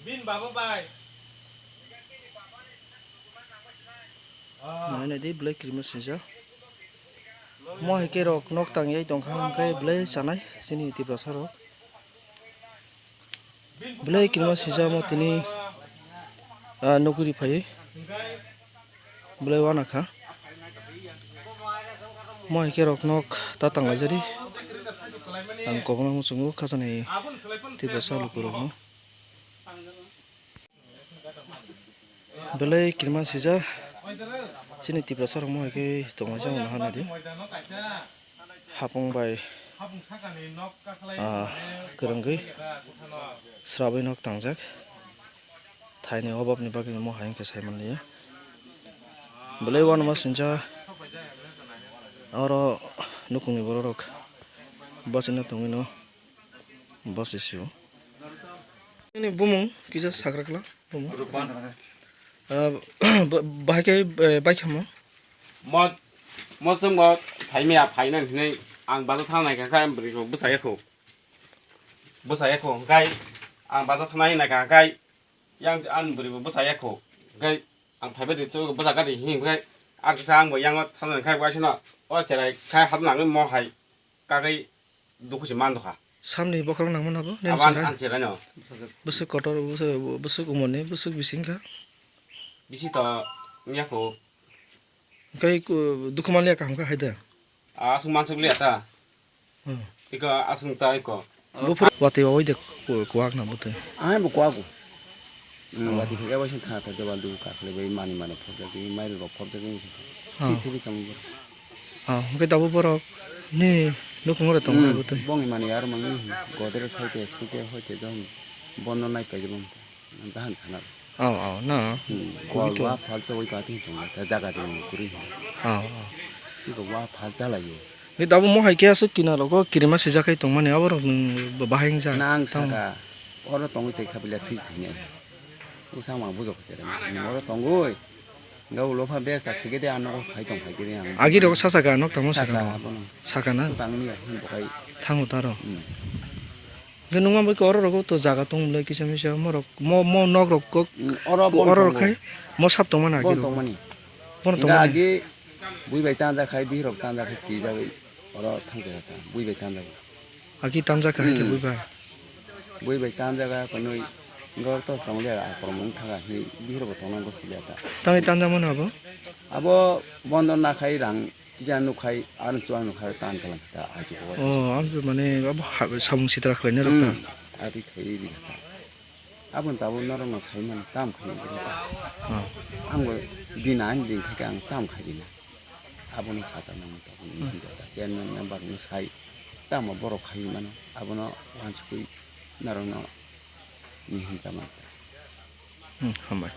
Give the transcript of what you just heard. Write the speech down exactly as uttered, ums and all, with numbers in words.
Bin baba bai. Nai nai di belai kirima sijak. Mo hai khe rok nok tang yai tong kha, hwnkhe belai chanai chini Tiprasa rok. Belai kirima sijak mo tini, ah, nuguri phaiwi. Belai wana kha. Mo hai khe rok nok ta tang laijari. Ang kobongno muchungo khajani Tiprasa lukurokno. Belai kirima sijak chini Tiprasa rok mo hai khe tonglaijak mano hwnwi di. Hapung bai, ah, kwrwngwi srabwi nok tangjak. Thaini obabni bagwi mo hai wngkhe sai manliya. Belai uanama sinsa oro nukungni bororok bachino tongwino bachisi o. Nini bumung kisa sagra kla bumung. Ah, ba-, bahai khe, eh, bai khamo. Mo, mo chwngbo saimaya phaina hinwi ang bazar thang naikha khe ang bwrwirok bwsaya kho. Bwsaya kho, hwnkhe ang bazar thangnai naikha khe yang ani bwrwibo bwsaya kho. Hwnkhe ang phaibai di chwngbo bwsa gari himkhe ang kisa angbo yango thangna khe waisano o cherai khe hapna nangwi mo hai kagwi dukhu se man dokha. Samni bokhorok nangmano bo, nini Abo an, saka? An cherai no. Bwswk kotor, bwswk, bwswk umorni, bwswk bising kha? Bisi to wngya kho. Hwnkhe ku-, dukhu manliya kaham kha hai da? Aswk mansuk liya ta. Hmm. Iko aswk ta iko. Buphuru watwi wawai de ku-, kuwak na bwtwi. Ai bo kuwago. Hmm, watwi khe ebo sing thana thai deba du ka khlai bai mani mani phobjak di, mai rok phobjak di. Ah. Thwi thwi kamo bo. Ah, hwnkhe tabuk borok ni nukhungo re tong Hmm, bwtwi. Bongni mani aro mangni godre saite suite hoite jong bondo nai pai jabong. Dahan sana. Oh, oh, no. Hmm. Kubi to. Wa phal chawai ka tin thong ta jaga jong kuri. Oh, oh. Iko wa phal chala yo. Ni tabuk mo hai khe aswk kinaro go kirima sijak khai tongmani aborok nwng bahai wngja. Nang saka. Oro tongwi tei khabila thwi thwinai. Usang ma bujok se. Oro tongwi. Ga ulo pha bes ta khigede ano khai tong khai kiri ang. Agi rok sasa ga nok tamo saka. Saka abono. Saka na. Tangni ya hin bokai. Thango taro. Hmm. Hwnkhe nungma bai khe oro rogo to jaga tong bwlai kisa misa morok mo, mo nok rok kok Mm, oro ko bon oro tongo. Khai mo sap tongmani agi Bon rok. Tongmani. Bon Hingke tongmani. Agi bui bai tanja khai bihik rok tanja khai twi jagwi oro thang jaga ta bui bai tanja. Agi tanja khai te Mm. Bui bai. Bui bai tanja ga konoi gor to tong le a kormo wng thaga hi bihik rok tong go sile ta. Tangwi tanja mano abo? Abo bondo na khai rang Kisa nukhai, ano chuang nukhai tan kalang ta aji ko. Oh, ang mane abo ha-, samung sitra khlaina rok ta. Hmm. Ati thai di ta. Abon tabo norok no sai man tam khai di ta. Ah. Ang bo din ani din khai ang tam khai di na. Abo no sata nang ta. Hmm. Chairman member no sai. Tamo borok khai mano. Abo no wansukui norok no ni hin ta man ta. Hmm, hambai.